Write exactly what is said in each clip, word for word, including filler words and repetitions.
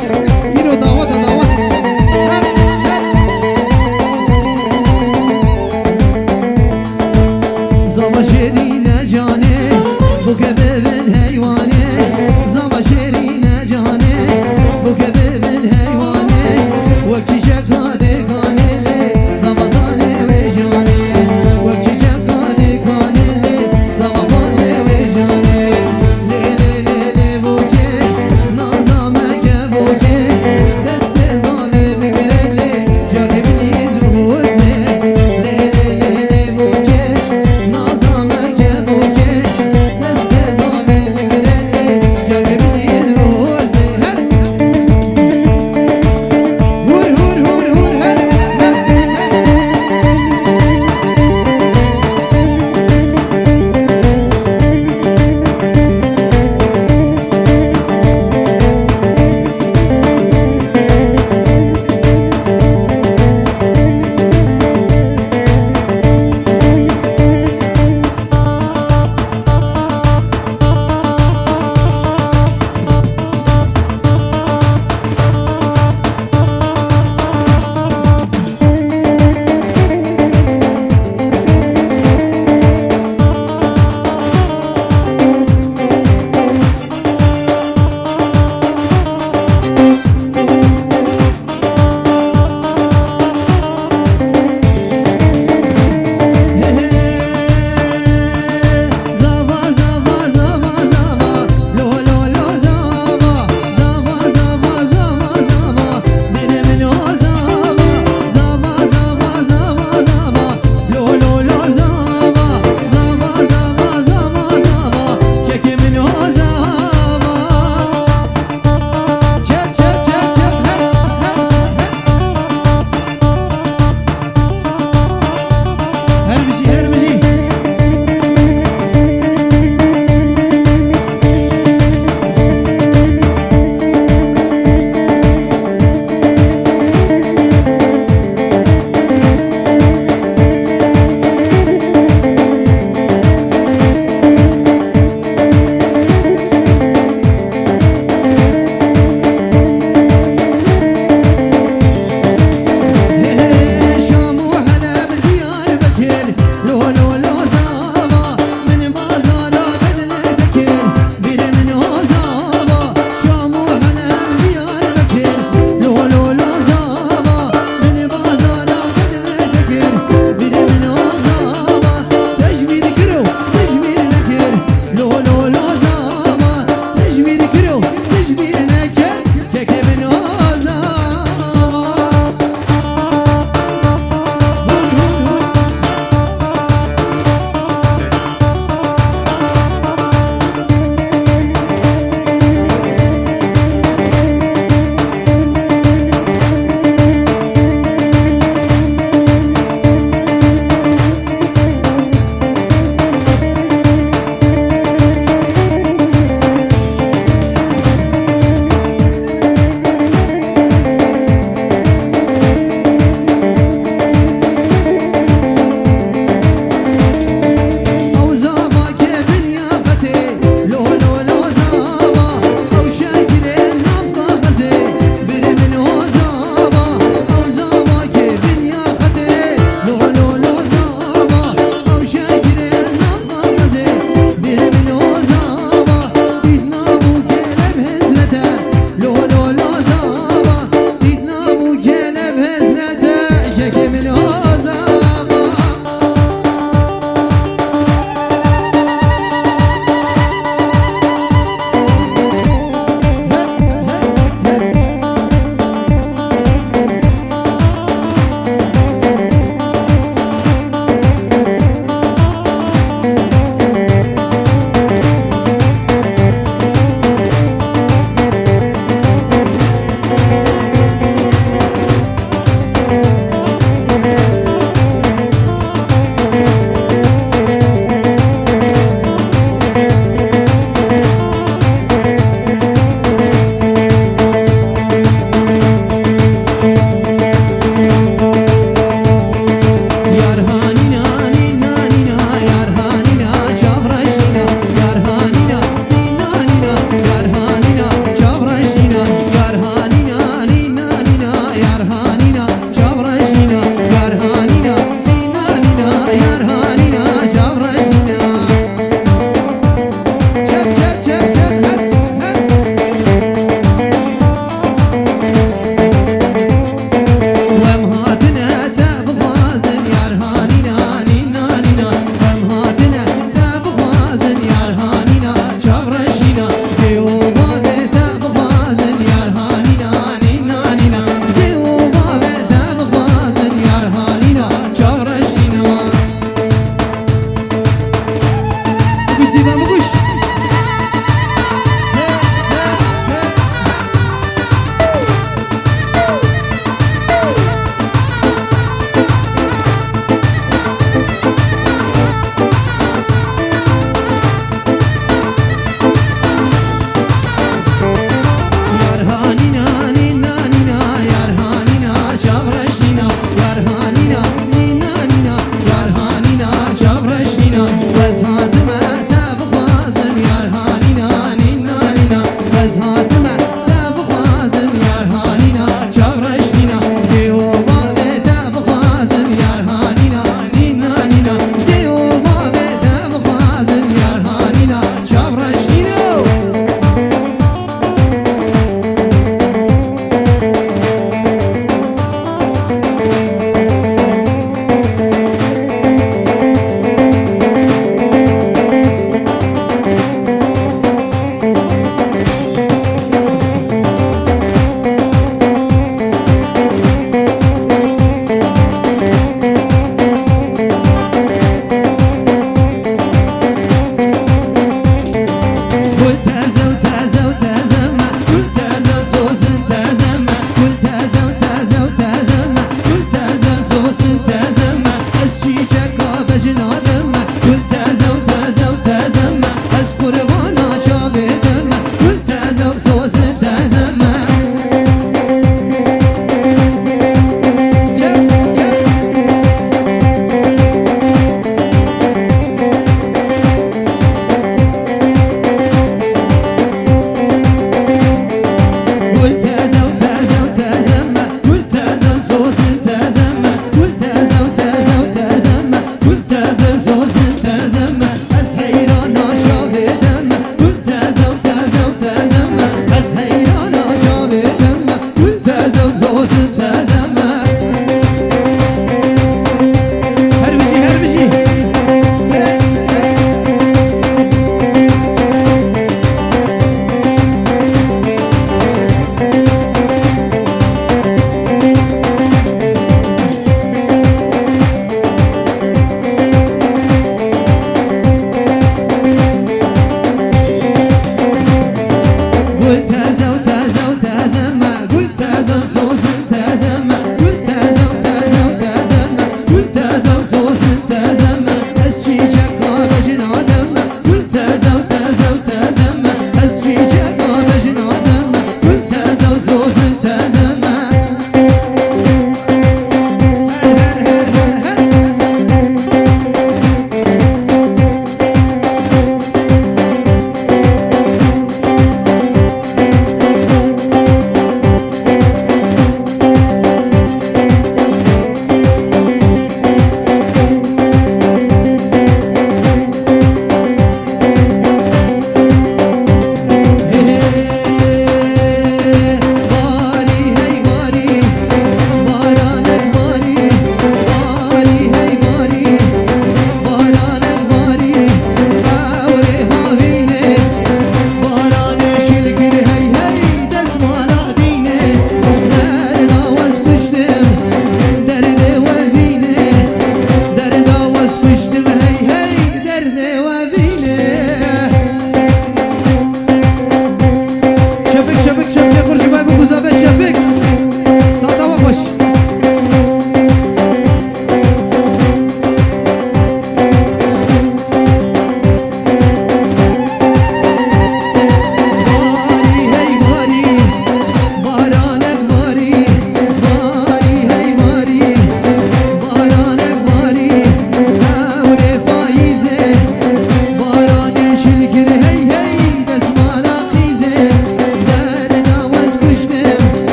Îro dawet e, dawet. Her, her. Zava şêrîne canê, boke bibin heywanê. Zava şêrîne canê, boke bibin heywanê. Wek çîçeka dê kanê lê, zava zanê wê canê. Wek çîçeka dê kanê lê, zava xwazê wê canê. Lê, lê, lê, lê, boke, naza meke boke.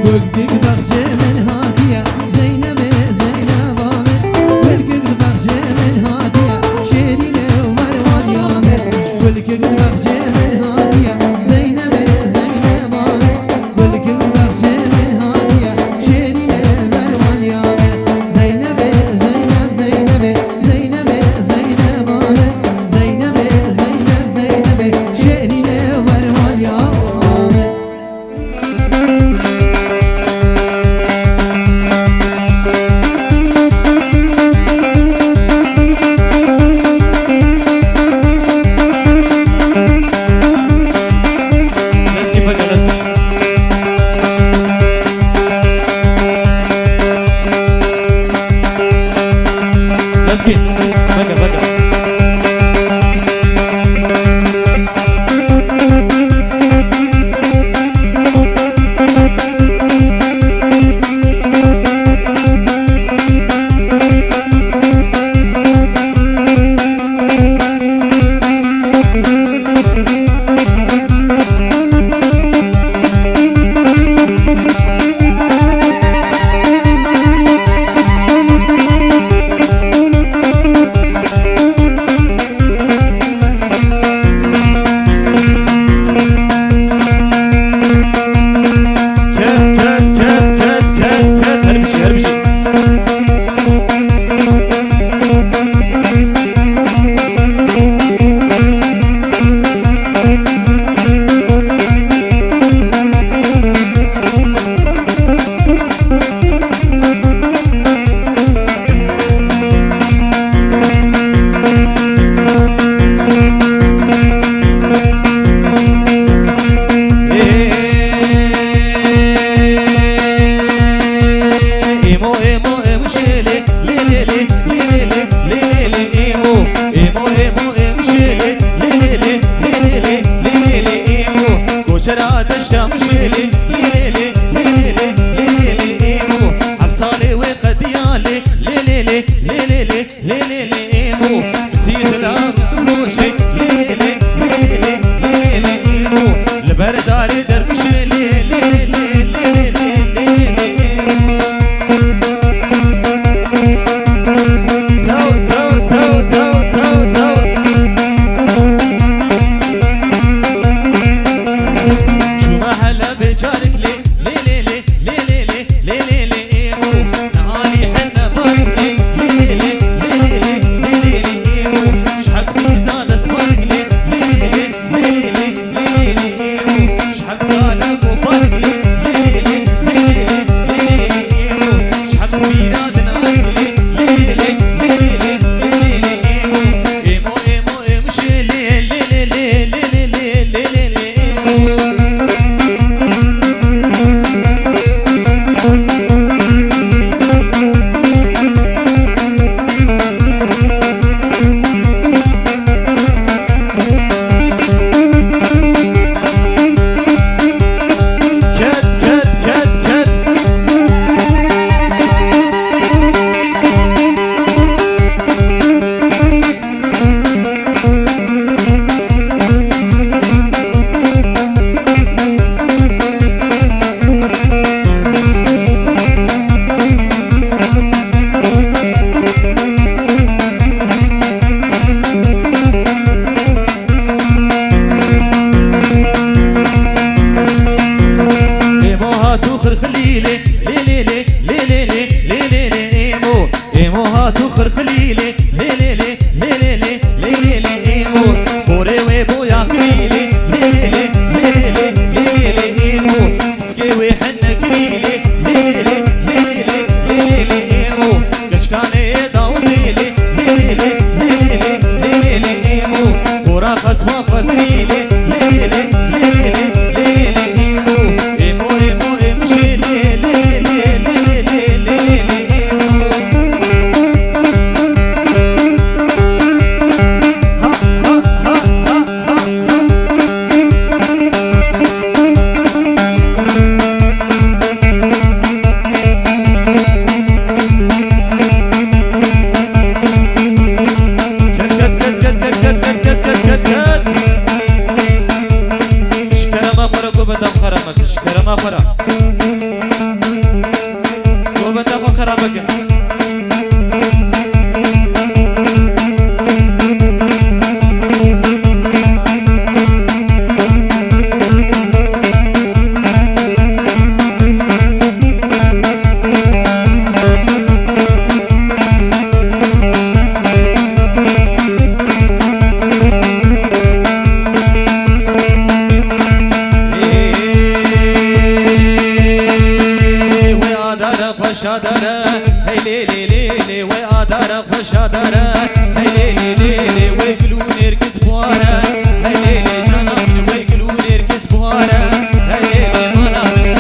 Gulkik bexçê min hatiye, Zeynebê, Zeyneba min. Gulkik bexçê min hatiye, şêrînê û merwaliya min. Gulkik bexçê min hatiye, Zeynebê, Zeyneba min. Gulkik bexçê min hatiye, şêrînê merwaliya min. Zeynebê, Zeyneb, Zeynebê, Zeynebê, Zeyneba min. Zeynebê, Zeyneb, Zeynebê, şêrînê merwaliya min. Dara xweşa dara, hey lê lê lê lê, wey a dara xweşa dara, hey lê lê lê lê, wey gul û nêrgiz buhara, hey lê lê cana min, wey gul û nêrgiz buhara, hey lê lê mala min.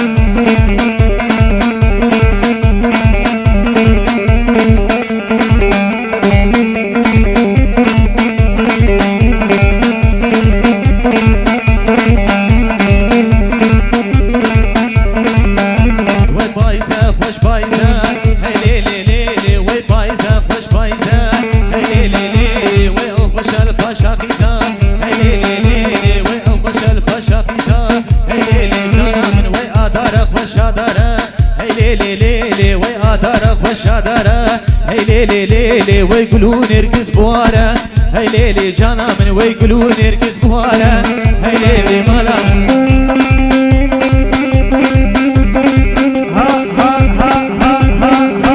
We payze, xweş payze, hey lê lê lê lê, we payze, xweş payze, hey lê lê lê lê, we ew xweş el paşa xîza, hey lê lê lê lê, we ew xweş el paşa xîza, hey lê lê cana min, we a dara xweşa dara, hey lê lê lê lê, we a dara xweşa dara, hey lê lê lê lê, we gul û nêrgiz buhara, hey lê lê cana min, wey gul û nêrgiz buhara, hey lê lê mala min. Ha, ha, ha, ha, ha, ha.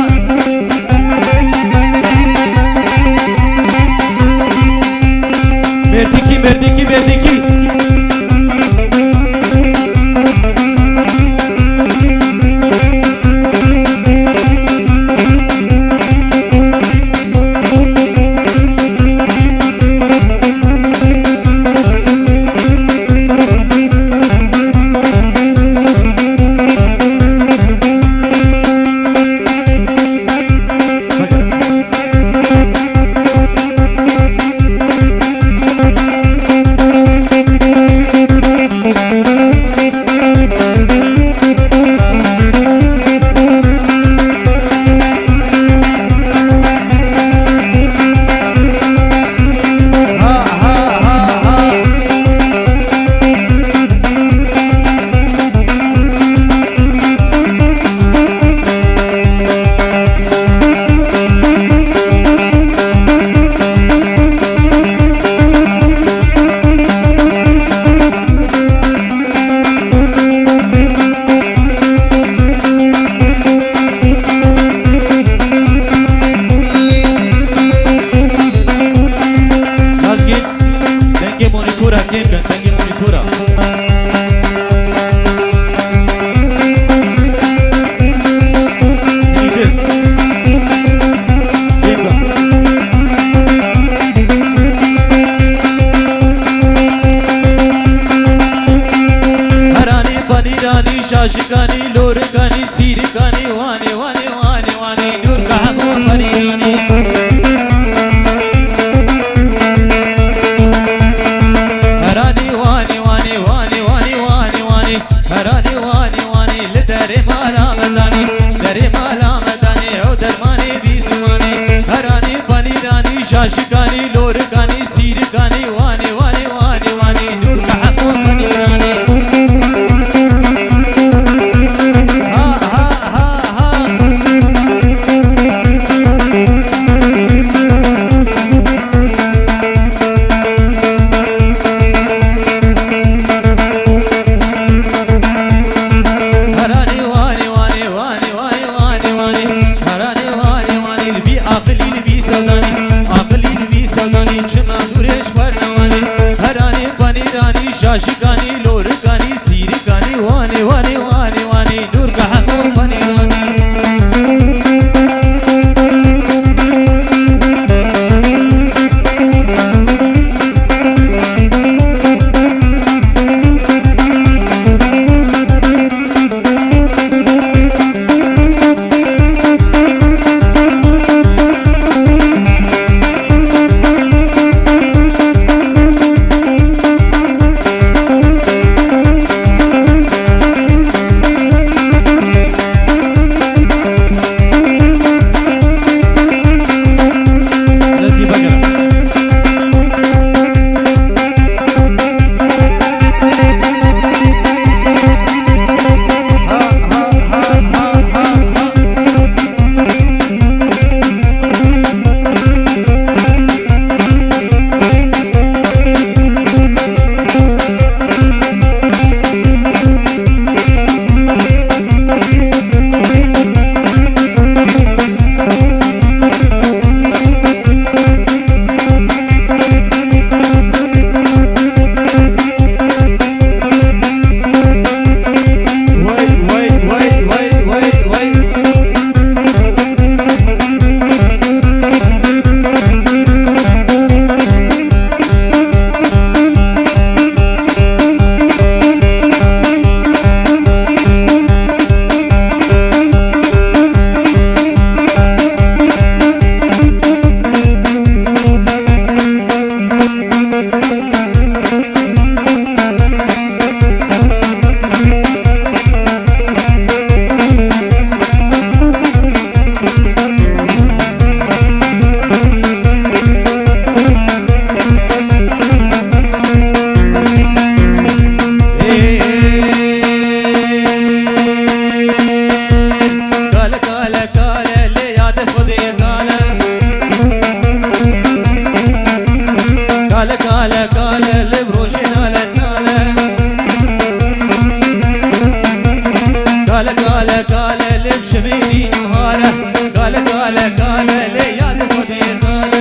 Merdîkî, merdîkî, merdîkî. Nazgîn, dengê monîtora kêm be, dengê monîtora. Hîdir. Kêm be. Heranî, panîranî, şaşikanî, lorikanî, sîrikanî, wanê, wanê, wanê, wanê, nûr kahek û panîranî. Heranî, wanê, wanê, wanê, wanê, wanê, wanê. Heranî wanî wanî li derê mala me danî, derê mala me danî, ew dermanê bî zimanî. Heranî panîranî, şaşikanî, lorikanî, sîrikanî, wanî, wanî, wanî, wanî, nûr kahek û panîranî. Ha, ha, ha, ha. Heranî wanî, wanî, wanî, wanî, wanî, wanî. Heranî wanî, wanî, li bî aqilî, li bî sedanî. Aqilî, li bî sedanî, çima nûrê ji xwe re newanî. Heranî panîranî, şaşikanî, lorikanî, sîrikanî, wanî, wanî, wanî, wanî, nûr kahek û panîranî. Kale lê şivî nîhare, kale, kale, kale lê yadê Xwedê kale.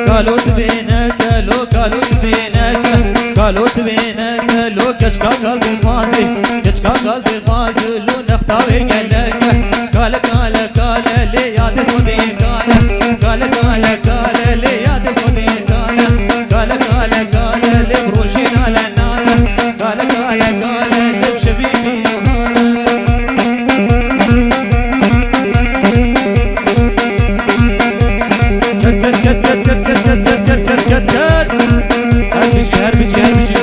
Kalot bêne kelo, kalot bêne ke, kalot bêne kelo, keçka kal dixwaze, keçka kal dixwaze, lo nexta wê gelek e. Kale, kale, kale lê yadê Xwedê kale. Kale, kale, kale lê yadê Xwedê kale. Kale, kale, kale lê rojê nale nale. Kale, kale, kale lê şevî bî nihale. Ket, ket, ket. Her bijî, her bijî, her bijî.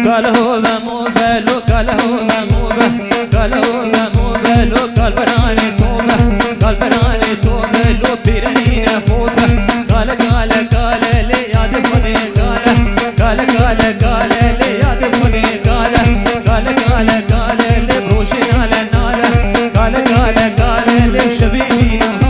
Kale ho ve mo ve lo, kale ho ve mo ve, kale ho ve mo ve lo, kal beranê to ve, kal beranê to ve lo, pîrenîne xo ve. Kale, kale, kale lê yadê Xwedê kale. Kale, kale, kale lê yadê Xwedê kale. Kale, kale, kale lê rojê nale nale. Kale, kale, kale lê şevî bî nihale.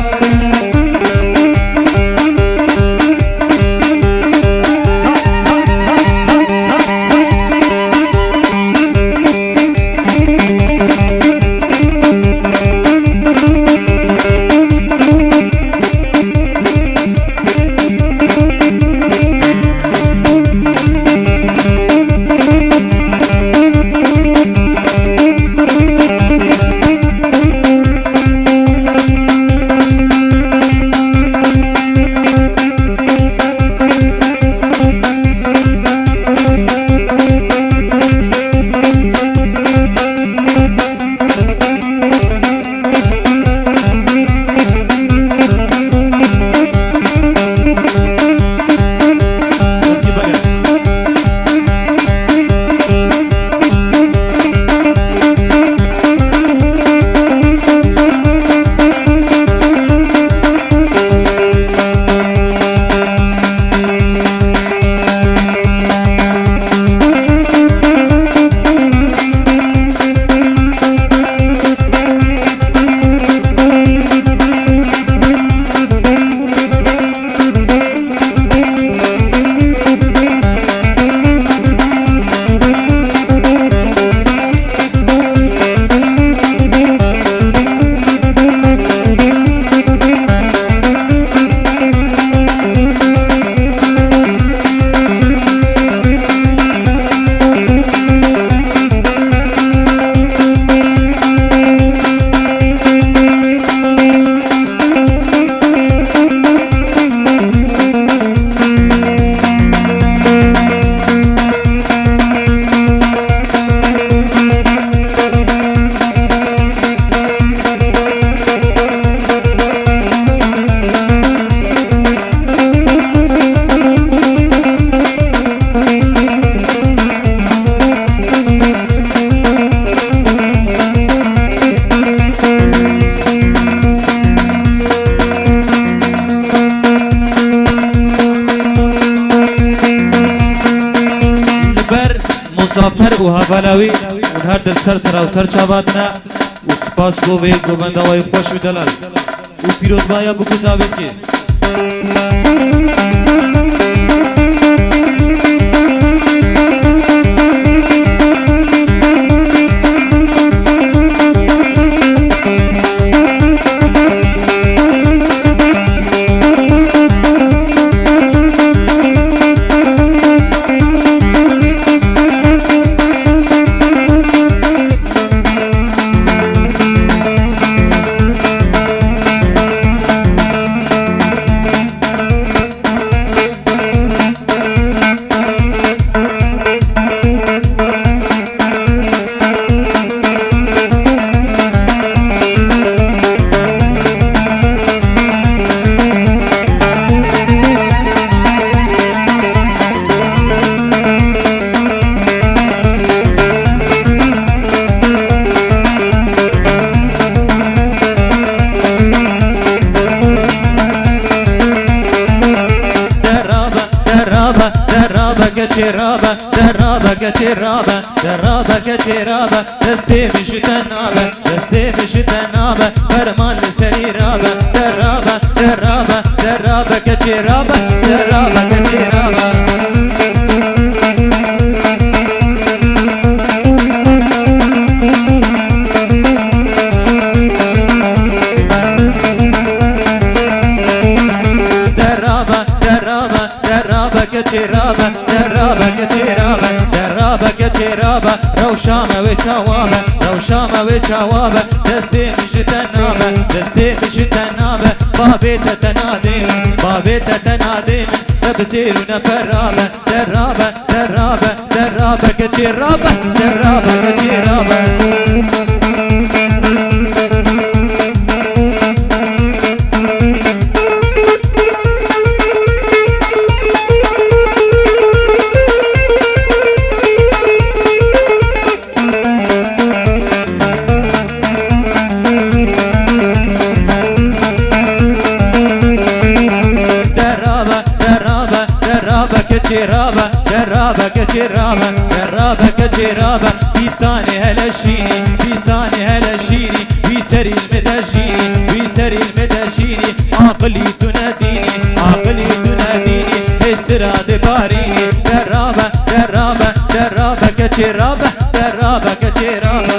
Li ber Muzafer û hevala wî, hûn her di li ser sera û ser çava din e û spas bo vê govenda we yê xweş û delal û pîrozbaya Bûk û Dawêtê. Keçê rabe, de rabe, keçê rabe, destê min ji te nabe, destê min ji te nabe, ferman li serî rabe, de rabe, de rabe, de rabe, keçê rabe, de rabe, keçê rabe. De rabe, de rabe, de rabe, keçê rabe, de rabe, keçê rabe, de rabe, keçê rabe, rewşa me wê çawa be, rewşa me wê çawa be, destê min ji te nabe, destê min ji te nabe, bavê te te nadê, bavê te te nadê, ne bi zêr û ne pera be, de rabe, de rabe, de rabe, keçê rabe, de rabe, keçê rabe. De rabe, de rabe, de rabe, keçê rabe, de rabe, keçê rabe, de rabe, keçê rabe. Bîstanê hele şînî, bîstanê hele şînî, wî serî li min de jînî, wî serî li min de jînî. Aqilî tu nedînî, aqilî tu nedînî, hê sira dibarînî. De rabe, de rabe, de rabe, keçê rabe, de rabe, keçê rabe.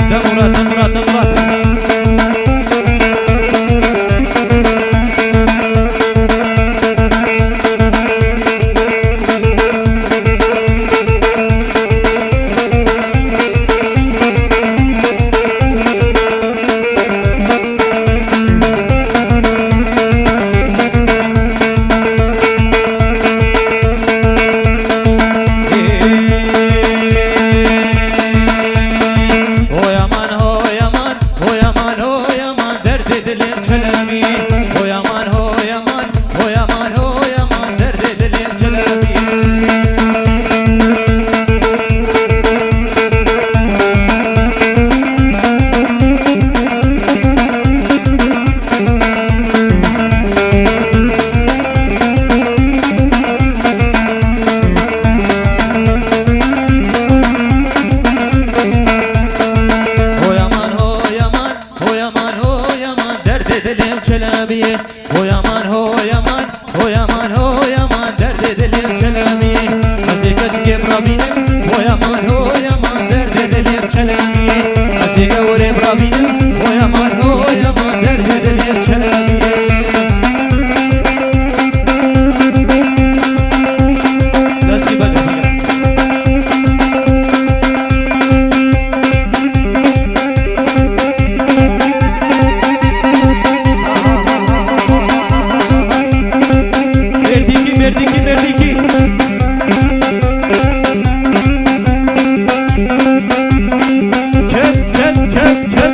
De Murat, de Murat, de Murat. Hoy aman, hoy aman, hoy aman, hoy aman, derdê dilê çelemî. Hoy aman, hoy aman, hoy aman, hoy aman, derdê dilê çelemî. Hoy aman, hoy aman, hoy aman, hoy aman, derdê dilê çelebiyê. Hoy aman, hoy aman, hoy aman, hoy aman, derdê dilê çelebiyê. Ez ê keçikê birabînim, hoy aman, hoy aman, derdê dilê çelebiyê. Ez ê kewerê birabînim, hoy aman, hoy aman, derdê dilê çelebiyê. Destî bide, bide. Mêrdîkî, mêrdîkî, mêrdîkî. Ket, ket, ket, ket.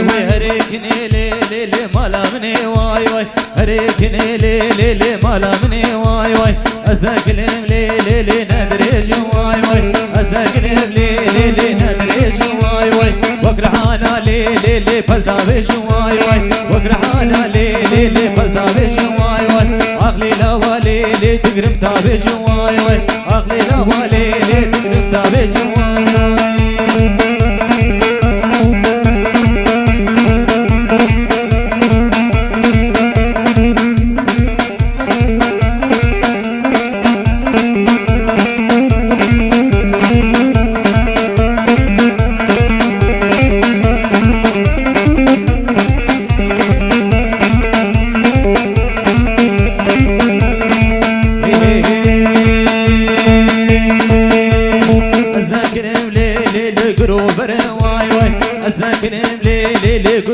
Wê herê kinê lê lê lê mala min ê way way. Herê kinê lê lê lê mala min ê way way. Ez egilim lê lê lê ne dirêj in way way. Ez egilim lê lê lê ne dirêj in way way. Wek rihana lê lê lê pelda vêj in way way. Wek rihana lê lê lê pelda vêj in way way. Aqlê lawa lê lê digrim ta vêj in way way. Aqlê lawa lê lê digrim ta vêj in way way.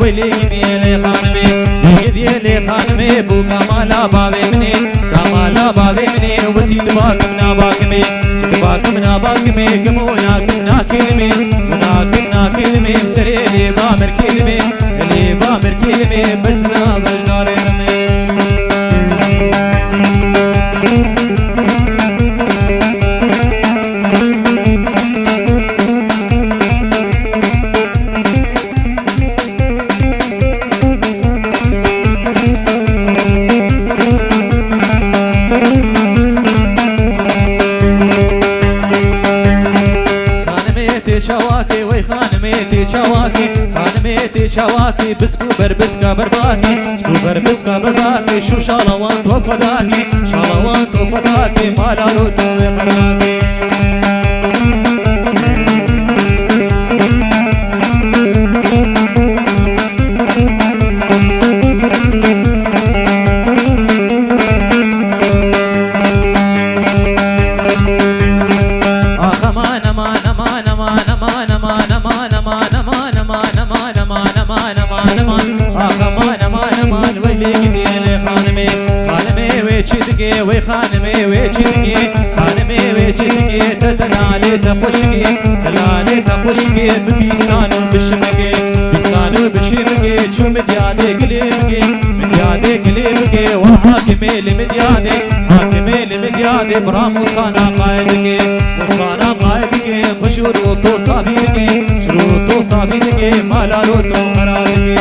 Wey lê gidiyê lê xanimê, lê gidiyê lê xanimê, bû kamala bavê min ê, kamala bavê min ê, û bi sîdba kim naba kimê, sîdba kim naba kimê, kim û na kim na kilimê, û na kim na kilimê, serê lê ba mir kilimê, lê ba mir kilimê, birzina berdarê min ê. Xanimê tê çawakê, wey xanimê tê çawakê, xanimê tê çawakê, bisk û berbiska berbakê, bisk û berbiska berbakê, şûşala wan top xwe dakê, şala wan top xwe dakê, mala rot û wê qerakê. Ax aman, aman, aman, wey lê gidiyê lê xanimê, xanimê wê çi digê, wey xanimê wê çi digê, xanimê wê çi digê, te delalê te xweşikê, delalê te xweşikê, bi bîsan û bi şimikê, bîsan û bi şimikê, çû midyadê gilê bigê, midyadê gilê bigê, wa hakimê li midyadê, hakimê li midyadê, bira Mûsana qayê digê, Mûsana qayê digê, xwe ji ro to sabî digê, ji ro to sabî digê, mala ro to xera digê.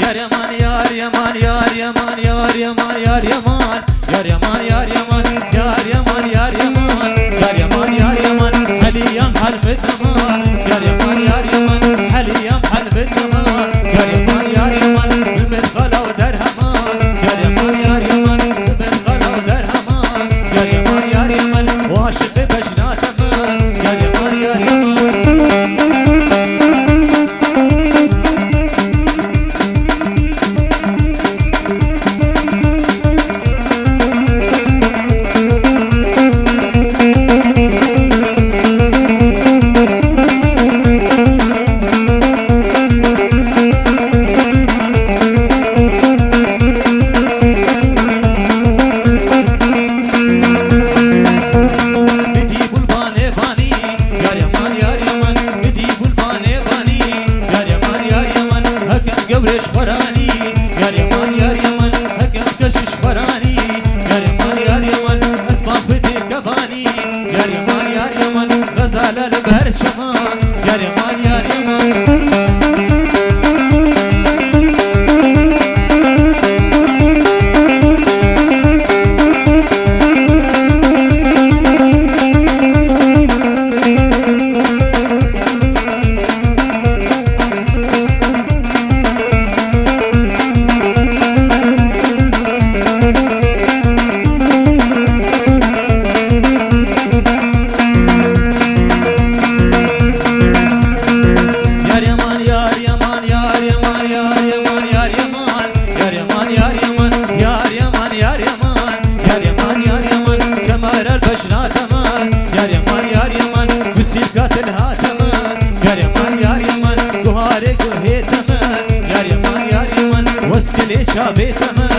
Yar yaman, yar yaman, yar yaman, yar yaman, yar yaman, yar yaman, yar yaman, yar yaman, yar yaman, yar yaman, yar yaman, yar yaman, yar yaman, heliyam helbet aman, yar yaman, yar yaman, heliyam helbet aman, yar yaman, yar yaman, ümmet xala û derheman, yar yaman, yar yaman, ümmet xala û derheman, yar yaman, yar yaman, û aşiqê bejna te min, yar yaman, yar yaman. Bidî gulbanê vanî, yar yaman, yar yaman, bidî gulbanê vanî, yar yaman, yar yaman, hekem gewrê ji xwe ranî, yar yaman, yar yaman, hekem keş ji xwe ranî, yar yaman, yar yaman, esma bidê kevanî, yar yaman, yar yaman, xezala li ber çeman, yar yaman, yar yaman. Dilê çavê te min,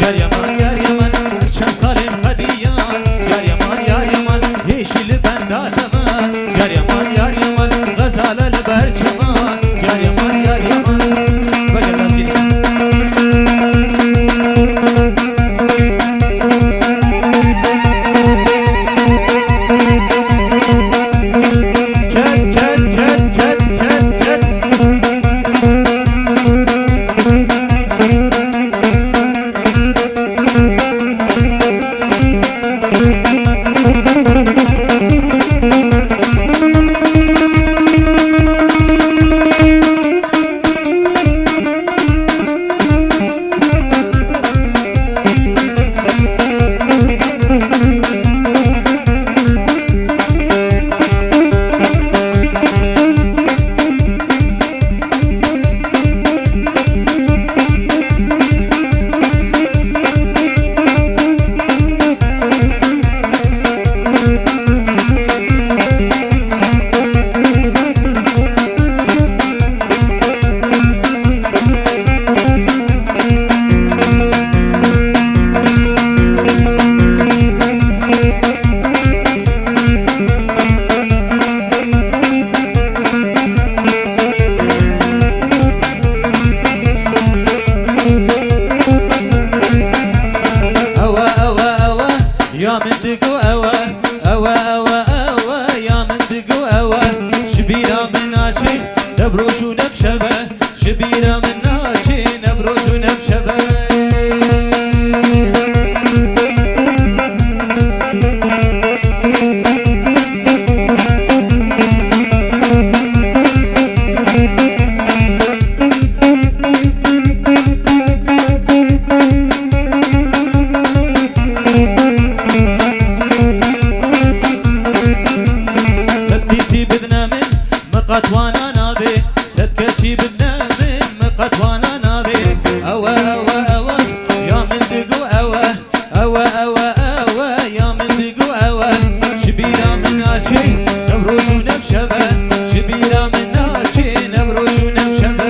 yar yaman, yar yaman, çend salên qediyan, yar yaman, yar yaman, hêşî li benda te min, yar yaman, yar yaman, xezale li ber çavan, yar yaman, yar yaman. Veger rastgirî. Ket, ket, ket, ket, ket, ket. Ewe, ewe, ewe, ya min digo ewe, ewe, ewe, ewe, ya min digo ewe, ji bîra min naçe, ne bi roj û ne bi şeve, ji bîra min naçe, ne bi roj û ne bi şeve. Sed qîsî bidine min, min qet wana nabe. Sed keçî bidine min, min qet wana nabe. Ewe, ewe, ewe, ya min digo ewe. Ewe, ewe, ewe, ya min digo ewe. Ji bîra min naçe, ne bi roj û ne bi şeve. Ji bîra min naçe, ne bi roj û ne bi şeve.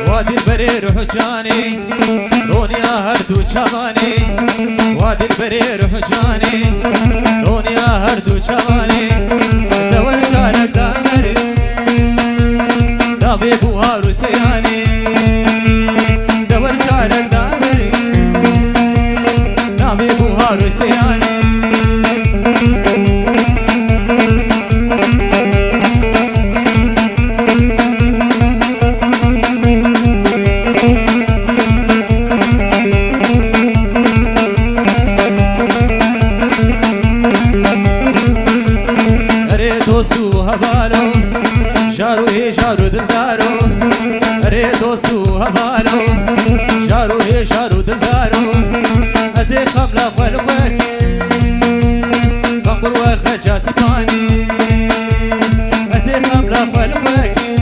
Wa dilberê ruh canê, roniya her du çavanê. Wa dilberê ruh canê, roniya her du çavanê. Dewer çarek damer, navê buhar û seyanê. Dewer çarek damer, navê buhar û seyanê. Erê dost û hevalo, jar û hêjar û dildaro. Erê dost û hevalo, jar û hêjar û dildaro. Ez ê xemla xwe li xwe kim, xembir we xeca sîpanî. Ez ê xemla xwe li xwe kim,